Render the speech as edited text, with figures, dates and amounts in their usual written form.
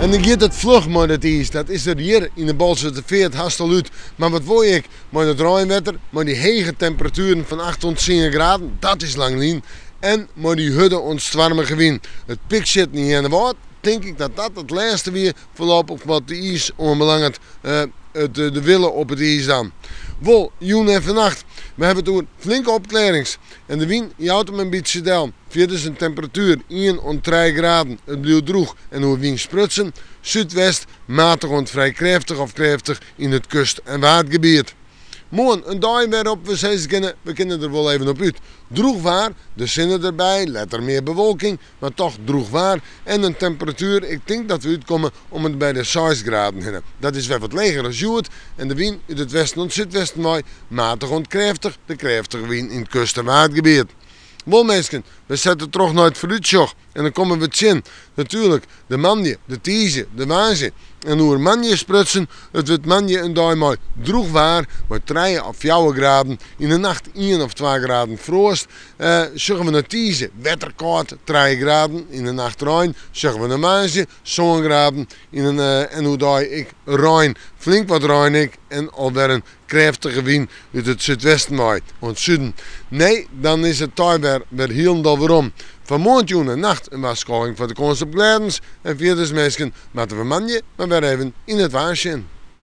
En dan giet it fluch mei dat iis. Dat is der hjir yn de Bolswerder Feart hast al út. Mar wat wol ik mei dat reinwetter, mei dy hege temperatueren fan 8 oant 10 graden, dat is lang lyn, en mei dy hurde oant stoarmige wyn. It piksjitten yn Earnewâld, tink ik dat dat it lêste wie foarlopich wat de iis oanbelanget. It, de wille op it iis dan. Wol, jûn en fannacht. We hawwe it oer flinke opklearrings. En de wyn jout him in bytsje del. Fierders in temperatuer ien oant trije graden. It bliuwt drûch en oer wyn sprutsen, súdwest, matich oant frij krêftich of krêftich yn it kust en waadgebiet. Moarn in dei wêrop't we sizze kinne, we kinne der wol even op út. Drûch waar, de sinne derby, letter mear bewolking, mar toch drûch waar en in temperatuer, ik tink dat we útkomme om en by de seis graden hinne. Dat is wer wat leger as hjoed en de wyn út it westen oant súdwesten wei matich oant krêftich, de krêftige wyn yn it kust en waadgebiet. Wol minsken, we sette troch nei it foarútsjoch en dan komme we tsjin, natuerlik, de moandei, de tiisdei, de woansdei. En oer moandei sprutsen, it wurdt moandei in dei mei drûch waar, mei trije of fjouwer graden, yn de nacht ien of twa graden froast. Sjogge we nei tiisdei, wetterkâld, trije graden, yn de nacht rein. Sjogge we nei woansdei, sân graden, yn de, en oerdei ek rein. Flink wat rein ek en alwer in krêftige wyn út it súdwesten wei oant suden. Nee, dan is it teiwaar wer hielendal werom. Foar moarntejûn en nacht in warskôging foar de kâns op glêdens. En fierders minsken, moatte we moandei mar wer even yn it waar sjen.